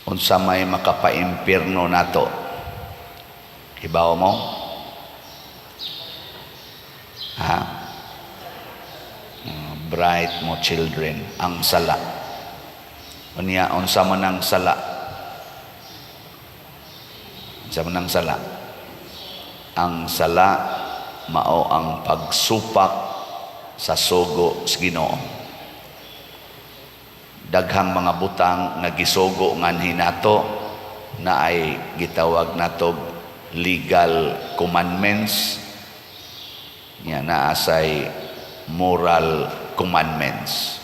Unsa may makapaimpierno nato? Hibaw mo? Ha? Bright mo, children, ang sala. Unya, unsa man ang sala? Unsa man ang sala? Ang sala mao ang pagsupak sa sugo sa Ginoo. Daghang mga butang nga gisugo nganhi nato na ay gitawag nato legal commandments nya naa say moral commandments.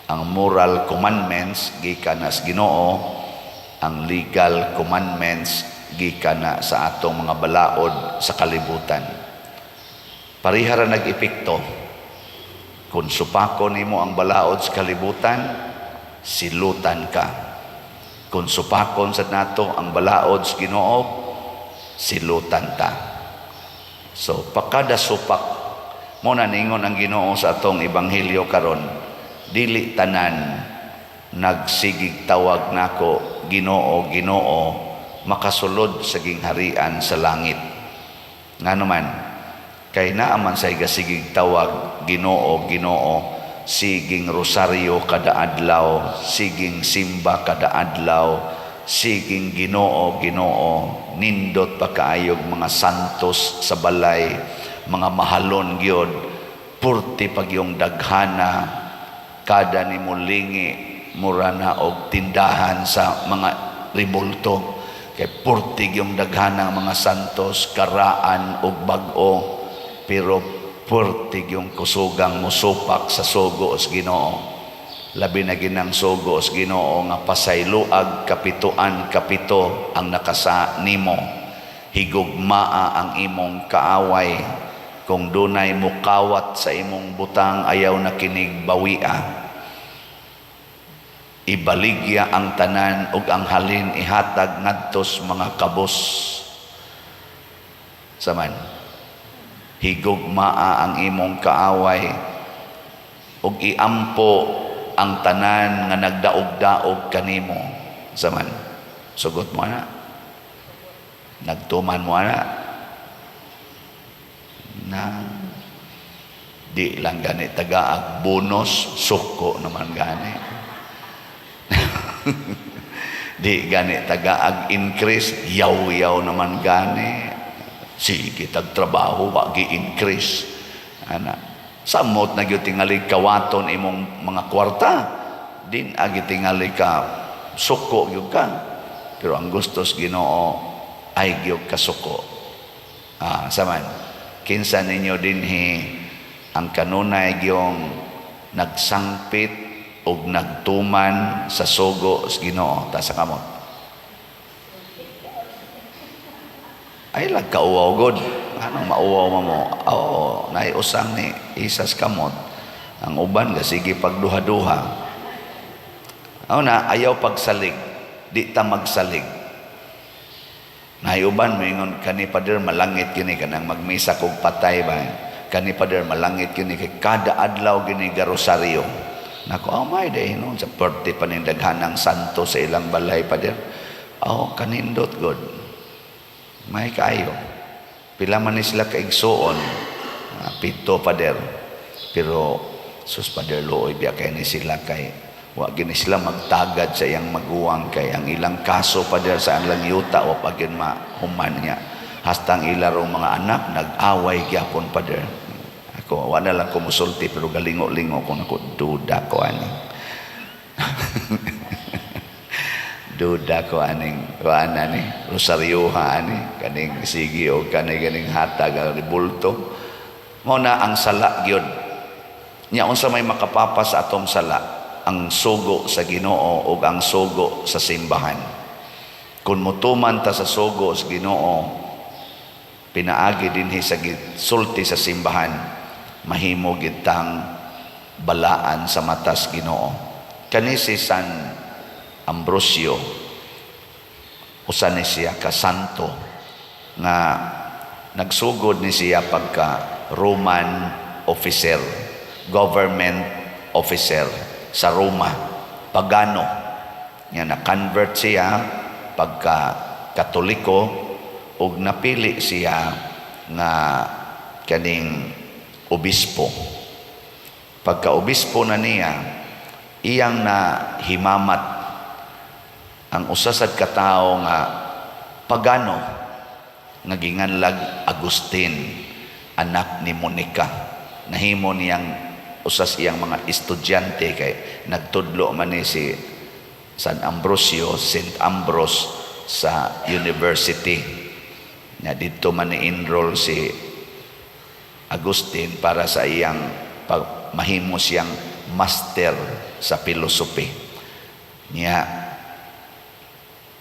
Ang moral commandments gikan na sa Ginoo, ang legal commandments gikan na sa atong mga balaod sa kalibutan. Pareha ra nag-epekto. Kung supakon nimo ang balaod sa kalibutan, silutan ka. Kung supakon sa nato ang balaod sa Ginoo, silutan ta. So pakada supak mo na, ningon ang Ginoo sa atong ebanghelyo karon, "Dili tanan nagsigig tawag nako, 'Ginoo, Ginoo,' makasulod sa gingharian sa langit." Ngano man? Kay naa man say gasigig tawag, "Ginoo, Ginoo," siging rosaryo kada adlaw, siging simba kada adlaw, siging "Ginoo, Ginoo," nindot pa kaayog mga santos sa balay, mga mahalon gyud, purti pag yung daghana, kada ni mulingi mura na og tindahan sa mga ribulto kay purti yung daghana mga santos, karaan og bag-o, pero purti yung kusugang musupak sa sugo sa Ginoo, labi na ginang sugo sa Ginoo nga pasayloag kapituan kapito ang nakasa nimo, higugmaa ang imong kaaway, kung dunay mukawat sa imong butang, ayaw na kinig bawia, ibaligya ang tanan ug ang halin ihatag ngadtos mga kabos. Saman, higugmaa ang imong kaaway ug iampo ang tanan nga nagdaog-daog kanimo. Saman, sugot mo na? Nagtuman mo na? Na di lang gani tagaag bonus, suko naman gani. Di gani tagaag increase, yaw-yaw naman gani. Sige tag trabaho, wa gi increase ana. Samot na gyud tingali kawaton imong mga kwarta din agi, tingali ka suko gyud ka, pero ang gustos Ginoo ay gyud kasuko. Ah, saman, kinsa ninyo dinhi ang kanunay gyong nagsangpit og nagtuman sa sugo sa Ginoo? Taas sa kamot. Ay lagkauwaw god. Anong mauwaw mo mo? Oo, naiusang ni isas kamot. Ang uban ga sige pagduha-duha. Aw na ayaw pagsalig. Di ta magsalig. Naiuban moingon, "Kani pader malangit kini, kanang magmisa kog patay ba. Kani pader malangit kini kay kada adlaw gini garosaryo." Nako, oh my day no, sa perti panindaghanang santo sa ilang balay, pader. Oh, kanindot god. May kaayo. Pila man ni sila kaigsuon? Ah, 7, pader. Pero sus, pader, luoy biya kay ni sila kay wa gini sila magtagad sa iyang maguwang kay ang ilang kaso, pader, sa ilang yuta wa pa gyud mahuman niya. Hasta ang ilarong mga anak nag-away gyapon, pader. Ako wa na lang ko musulti pero galingo-lingo ko nako, duda ko ani. Duda ko aning kuan ani, rosaryoha ani, kaning sige o kani ganing hatag ang ribulto. Mo na ang sala gyud. Nya unsa may makapapa sa atong sala? Ang sugo sa Ginoo ug ang sugo sa simbahan. Kung mutuman ta sa sugo sa Ginoo pinaagi dinhi sa sulti sa simbahan, mahimo gitang balaan sa matas Ginoo. Kani si San Ambrosio, usa ni siya ka santo nga nagsugod ni siya pagka Roman officer, government officer sa Roma, pagano. Nga na-convert siya pagka Katoliko ug napili siya nga kaning obispo. Pagka obispo na niya, iyang na himamat ang usa sad ka tawo nga pagano nga ginganlag Agustin, anak ni Monica. Nahimo niyang usa sa iyang mga estudyante kay nagtudlo man ni si San Ambrosio, Saint Ambrose, sa university. Na didto man ni-enroll si Agustin para sa iyang pag, mahimo siyang master sa philosophy. Niya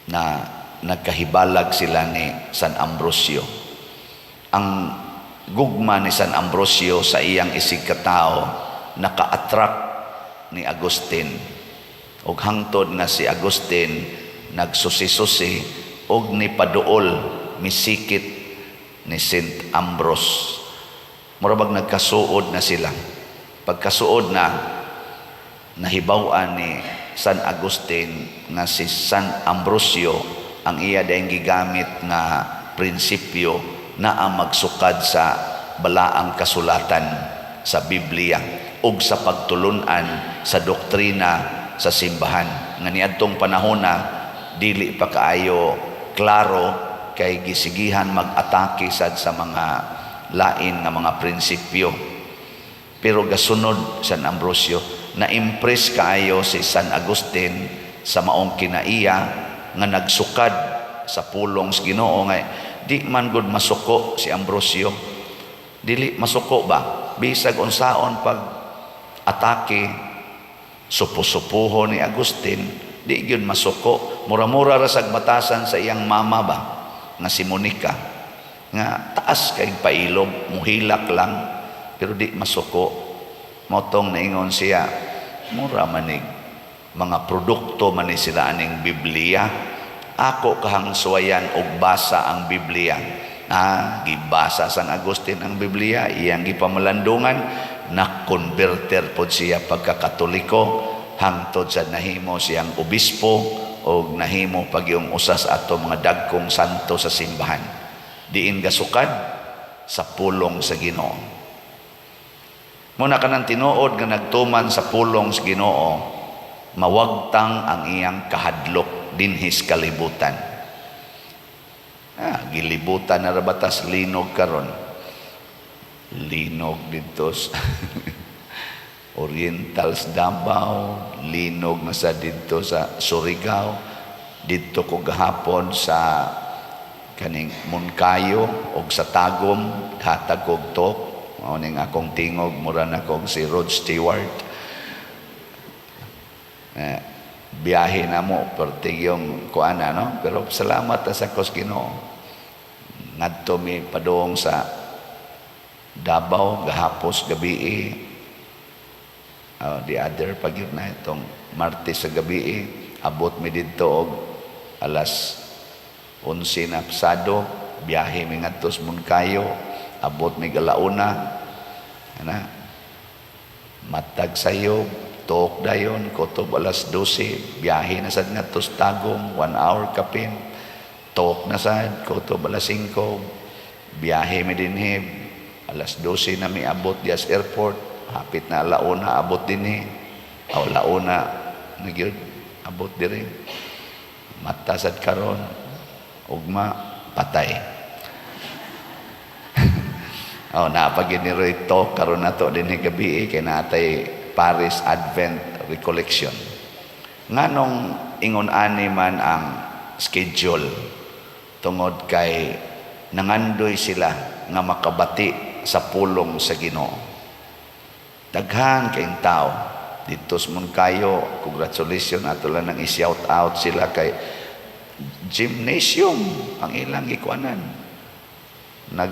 na nagkahibalag sila ni San Ambrosio. Ang gugma ni San Ambrosio sa iyang isig katao naka-attract ni Agustin. Og hangtod nga si Agustin nagsusi-susi og ni paduol misikit ni Saint Ambrose. Mura bag nagkasuod na sila. Pagkasuod na, nahibaw-an ni San Agustin nga si San Ambrosio ang iya dayong gigamit nga prinsipyo na ang magsukad sa balaang kasulatan sa Biblia ug sa pagtulunan sa doktrina sa simbahan nga niadtong panahon na dili pa kaayo klaro kay gisigihan mag-atake sad sa mga lain nga mga prinsipyo. Pero gasunod San Ambrosio, na-impress kaayo si San Agustin sa maong kinaiya nga nagsukad sa pulong sa Ginoo nga di man gud masuko si Ambrosio. Dili masuko ba, bisag unsaon pag atake, supo-supuho ni Agustin, di gyud masuko. Mura-mura ra sag batasan sa iyang mama ba nga si Monica, nga taas kay pailob, muhilak lang pero di masuko. Mao tong naingon siya, mura manig mga produkto man ni sila aning Biblia, ako kahang suwayan og basa ang Biblia. Ah, gibasa San Agustin ang Biblia, iyang gipamalandungan, na converter pod siya pagkakatoliko hangtod sa nahimo siyang obispo o nahimo pag yung usas ato mga dagkong santo sa simbahan. Diin gasukad? Sa pulong sa Ginoo. Muna kanang tinuod nga nagtuman sa pulong sa Ginoo, mawagtang ang iyang kahadlok dinhis kalibutan. Ah, gilibutan na rabatas linog karon. Linog dito sa Orientals Davao, linog na sa dito sa Surigao, didto ko gahapon sa kaning Monkayo og sa Tagum, hatag kog talk. Mao ning akong tingog, mura na kog si Rod Stewart. Eh, biyahe na mo perti yung kuana, no? Pero salamat ta sa kos Ginoo. Ngadto mi padung sa Davao gahapos gabi. The other pag yun na itong Martes sa gabi, abot mi didto og alas 11 na pasado, biyahe mi ngadto sa Monkayo, abot mi alauna ana, matag sayo, talk dayon kutob alas 12, biyahe na sad ngadto sa Tagum, 1 hour kapin, talk na sad kutob alas 5, biyahe mi dinhi, alas 12 na mi abot dias airport, hapit na alauna abot dinhi, aw alauna na gyud abot diri. Mata sad karon, ugma patay. Oh, napagin ni Roy talk karon nato dinhi gabi kay natay Paris Advent Recollection. Nganong ingon ani man ang schedule? Tungod kay nangandoy sila nga makabati sa pulong sa Ginoo. Daghan kayong tao dito sa Monkayo. Congratulations, ato lang nang i-shout out sila kay gymnasium ang ilang gikuanan. Nag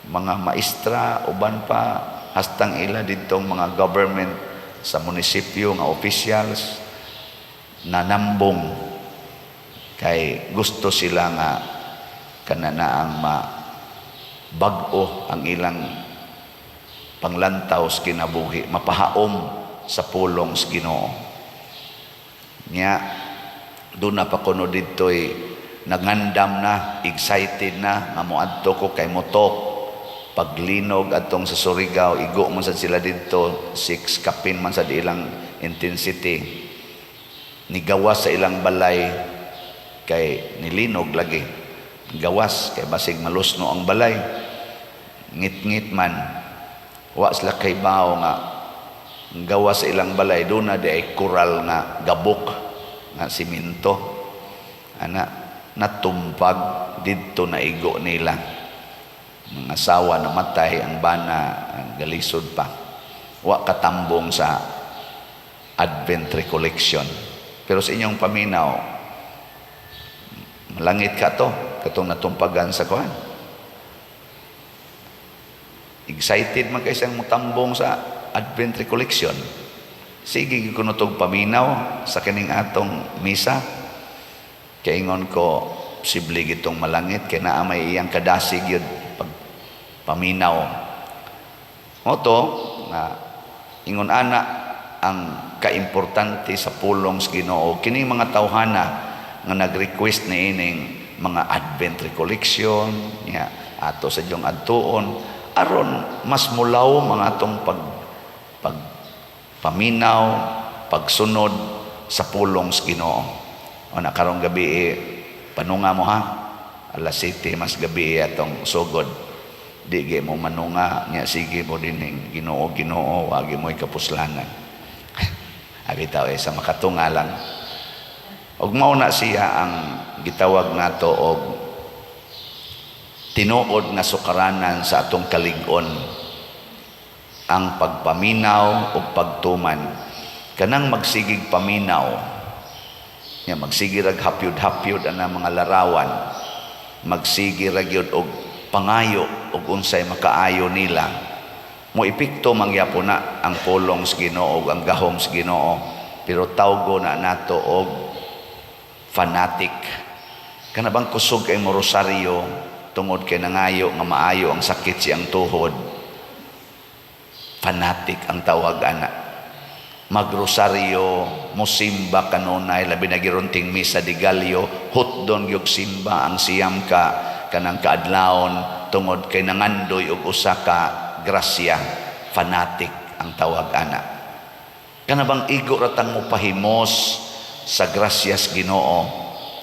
mga maestra, uban pa hastang ila ditong mga government sa munisipyo nga officials nanambong kay gusto sila nga kanana ang ma bag-o ang ilang panglantaw sa kinabuhi, mapahaom sa pulong sa Ginoo. Nya Doon na pa kuno didto'y nagandam na, excited na, nga moadto ko kay motok. Paglinog atong sa Surigao, igo man sad sila didto, 6 kapin man sad ilang intensity. Nigawas sa ilang balay kay nilinog lagi. Gawas kay basig malusno ang balay. Ngit-ngit man. Wa sila kay bao nga gawas sa ilang balay doon na di ay kural nga gabok nga simento. Ana natumpag didto na igo nila. Mga asawa namatay, ang bana ang galisod pa. Wa katambong sa Advent Recollection. Pero sa inyong paminaw, malangit ka to, katong natumpagan sa kuan. Excited man kay siyang mutambong sa Advent Recollection. Sige gyud kuno tog paminaw sa kining atong misa. Kaingon ko, posible gitong malangit kay naa may iyang kadasig yun pag paminaw. Mao to nga ingon ana ang kaimportante sa pulong sa Ginoo kining mga tawhana nga nag-request niining mga Advent Recollection nya ato sa diyong adtuon aron mas mulaw mga atong pag pag paminaw, pagsunod sa pulong sa Ginoo. O na karong gabi eh, panunga mo ha. Alas 7 mas gabi eh, atong sugod. Di gyud mo manunga nya sige mo dining Ginoo, Ginoo, wagi mo'y kapuslanan. Abi tao eh, sa makatunga lang. Og mao na siya ang gitawag nato og tinuod nga sukaranan sa atong kalig-on, ang pagpaminaw ug pagtuman. Kanang magsigig paminaw nya, magsige rag hapyod-hapyod ana mga larawan, magsige ra gyud og pangayo og unsay makaayo nila, mo epekto mangyapon na ang pulong sa Ginoo ug ang gahom sa Ginoo, pero tawgo na nato og fanatic. Kana bang kusog kay mo rosaryo tungod kay nangayo nga maayo ang sakit siyang tuhod, fanatic ang tawag ana. Magrosaryo, musimba kanunay, labi na girunting Misa de Gallo, hutdon gyud simba ang 9 ka kanang kaadlawon tungod kay nangandoy og usa ka grasya, fanatic ang tawag ana. Kana bang igo ratang mo pahimos sa grasyas Ginoo,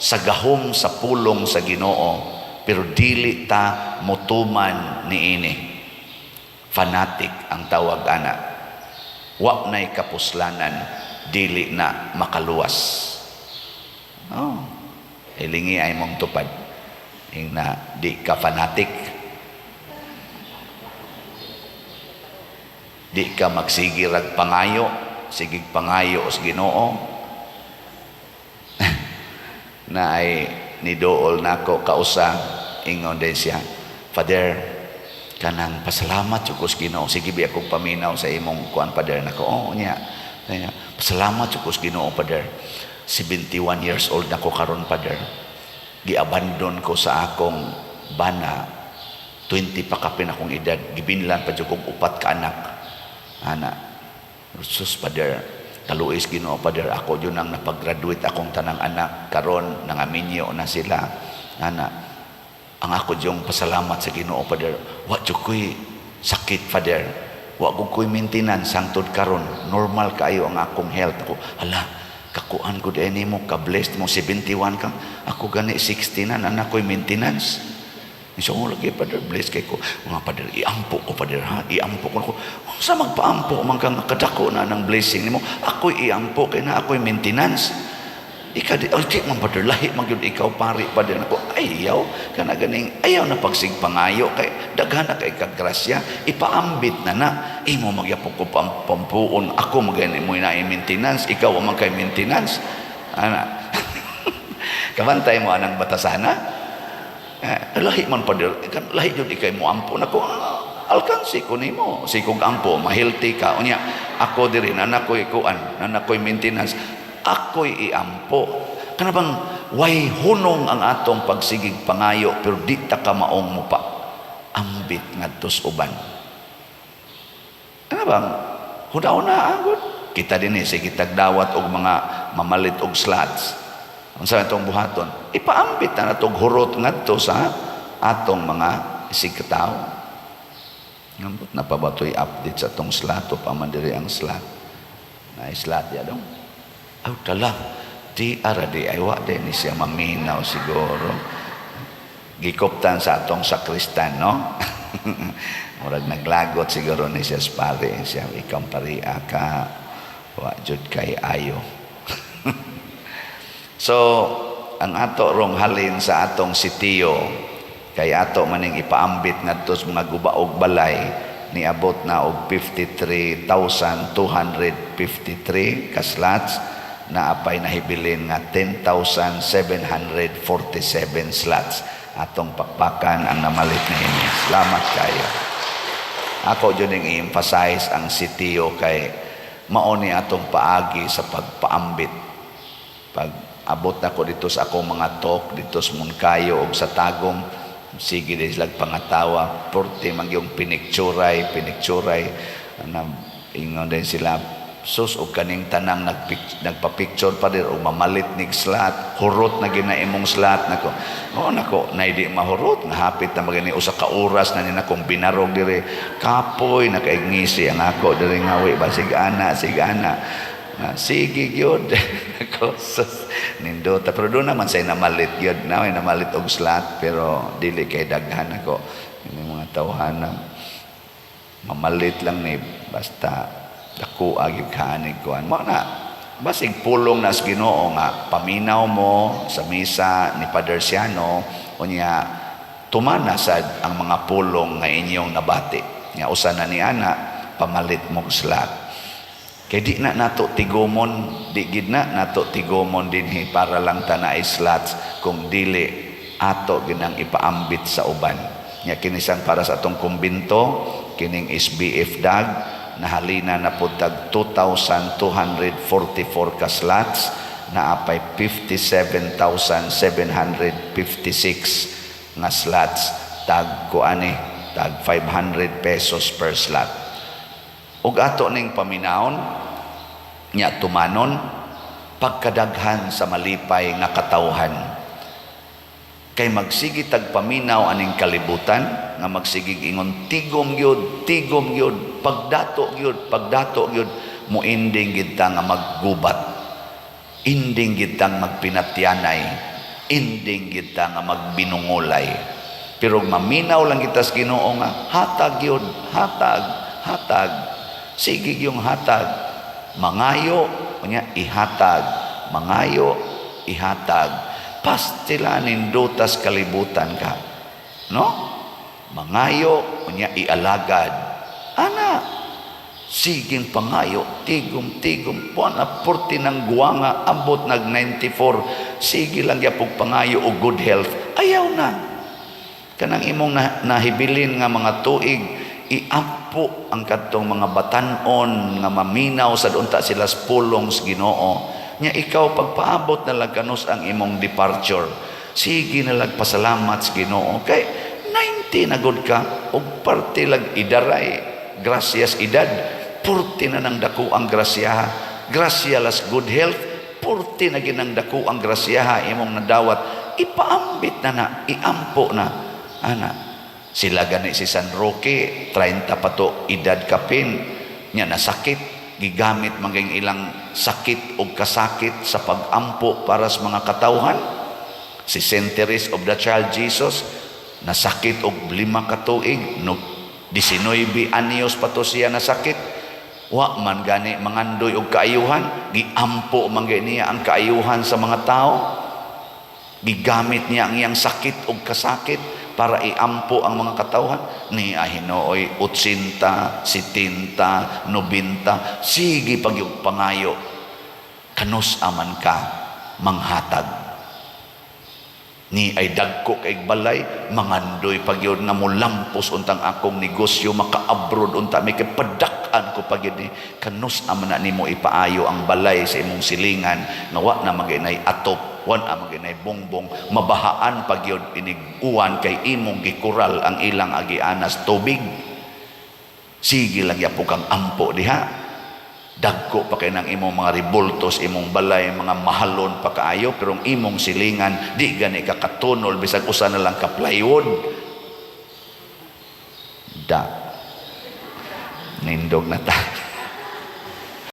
sa gahom sa pulong sa Ginoo, pero dili ta motuman niini, fanatic ang tawag ana. Wa na'y kapuslanan, dili na makaluwas. Oh, ilingi ay mong tupad ing na di ka fanatic, di ka magsigirag pangayo, sigig pangayo sa Ginoo. Na ay nidool nako kausa, ingon din siya, "Father, kanang pasalamat jud ko sa Ginoo. Sige bi akong paminaw sa imong kuan, Father." Nako, "Oh, niya." Niya, "Pasalamat jud ko sa Ginoo, Father. 71 years old na ko karon, Father. Giabandon ko sa akong bana 20 pa kapin akong edad. Gibinlan pa jud kog upat ka anak. Ana, sus, Father, kaluis Ginoo, Father. Ako jud ang napag-graduate akong tanang anak. Karon nangaminyo na sila. Ana, ang ako diyong pasalamat sa Ginoo, Father, wa jud ko'y sakit, Father. Wa ko ko'y maintenance hangtod karon. Normal kaayo ang akong health." Ako, "Hala, kakuan ko din mo, ka-blessed mo, 71 ka. Ako gani 60 na, anak ko'y maintenance." So, oh, lagi, Father, bless kay ko. "Mga Father, iampo ko, Father, ha? Iampo ko." Ako, "Sa magpaampo man kang kadako na ng blessing nimo. Ako'y iampo kay na ako'y maintenance. Ika di, oh, di man, Father, lahi man gyud ikaw pari, Father." Nako, ayaw kana ganing ayaw na pagsigpangayo kay daghan na kay kagrasya, ipaambit na na imo magyapon ko pampuon ako magani mo na maintenance, ikaw man kay maintenance ana." Kabantay mo anang batasana. Eh, lahi man, Father, lahi jud ikay mo ampo nako. Ah, alkansi ko nimo sikog ampo, ma-healthy ka unya. Ako diri na nakoy kuan na nakoy maintenance, ako'y iampo. Kana bang way hunong ang atong pagsigig pangayo pero di ta ka maong mo pa ambit ngadto sa uban. Kana bang hudaw na agod kita din eh, sige tagdawat og mga mamalit og slots. Unsa atong buhaton? Ipaambit na natong hurot ngadto sa atong mga isigkatawo. Ngambot na pa ba to'y update sa atong slot o pa man diri ang slot? Na slot ya dong. Aw tala, di ara di ay wa di ni siya maminaw siguro. Gikuptan sa atong sakristan, no? Murag naglagot siguro ni siya sa pare siya, ikaw paria ka, wa jud kay ayo. So, ang ato rong halin sa atong sitio kay ato maning ipaambit ngadto sa mga gubaog balay, niabot na og 53,253 ka slots, na apay nahibilin nga 10,747 slots. Atong pakpakan ang namalit na ini. Salamat kayo. Ako jud ning i-emphasize ang sitio kay mao ni atong paagi sa pagpaambit. Pag abot nako dito sa akong mga talk dito sa Monkayo og sa Tagum, sige din sila pangatawa, porte magyong pinikturay pinikturay na ingon din sila, sus, og kaning tanang nagpa-picture pa dir og mamalit nig slot, hurot na gina imong slot. Nako, oh nako, nay di mahurot nga hapit na magani usa ka oras na ni nakong binarog dire, kapoy na kaigngisi ang ako dire nga wi basig ana sig ana. Na, sige gyud nako, sus, nindota. Pero doon naman say namalit gyud na may namalit og slot, pero dili kay daghan. Ako ini mga tawhana mamalit lang ni basta dako gyud kaanig kuan mo na, basig pulong na sa Ginoo nga paminaw mo sa misa ni Father Siano, unya tumana sad ang mga pulong nga inyong nabati nga usa na ni ana, pamalit mo slot, kay di na nato tigumon, di gid na nato tigumon dinhi para lang ta naay slots kung dili ato ginang ipaambit sa uban. Nya kinisang para sa atong kumbinto, kining SBF dag, nahalina na pud tag 2,244 ka slots, naapay 57,756 nga slots, tag kuani, tag 500 pesos per slot. Ug ato ning paminawon nya tumanon, pagkadaghan sa malipay nga katawhan, kay magsigi tag paminaw aning kalibutan nga magsigig ingon, "Tigom gyud, tigom gyud, pagdato gyud, pagdato gyud," moinding gid ta nga maggubat, inding gid tang magpinatyanay, inding gid ta nga magbinungolay. Pero maminaw lang kita sa Ginoo nga hatag gyud, hatag, hatag, sige yung hatag, mangayo unya ihatag, mangayo ihatag, pastila nindutas kalibutan ka, no? Mangayo unya ialagad ana, siging pangayo, tigom tigom buwan na porti ng guwanga, ambot nag 94, sige lang gyapog pangayo og good health. Ayaw na kanang imong nahibilin nga mga tuig, iampo ang kadtong mga batan-on nga maminaw sa unta sila sa pulong sa Ginoo. Nya ikaw, pagpaabot na lang kanus ang imong departure, sige na lang pasalamat sa Ginoo kay 90 na gud ka og parte lag idaray gracias edad, purti na nang dako ang grasyaha, grasya las good health, purti na ginang dako ang grasyaha imong nadawat. Ipaambit na na, iampo na ana. Sila gani si San Roque, 30 pa to edad kapin nya nasakit, gigamit maging ilang sakit o kasakit sa pagampo para sa mga katawhan. Si Saint Therese of the Child Jesus, nasakit og 5 ka tuig no, 19 anyos pa to siya nasakit. Wa man gani mangandoy og kaayuhan, giampo man gani niya ang kaayuhan sa mga tao. Gigamit niya ang iyang sakit og kasakit para iampo ang mga katawhan ni ahinooy 80, 70, 90, sige pagyug pangayo kanus aman ka manghatag ni ay dagko kay balay, mangandoy pagyud nga molampos untang akong negosyo, maka-abroad unta mi kay padak-an ko pagyud ni kanus aman na nimo ipaayo ang balay sa imong silingan nga wa na maginay atop, wa na maginay bongbong, mabahaan pagyud inig uwan kay imong gikural ang ilang agianas tubig. Sige lang yapo kang ampo diha. Dagko pa kay ng imong mga ribultos, imong balay, mga mahalon pa kaayo, pero ang imong silingan, di gani ka katunol, bisag usa na lang ka plywood. Da. Nindog na ta.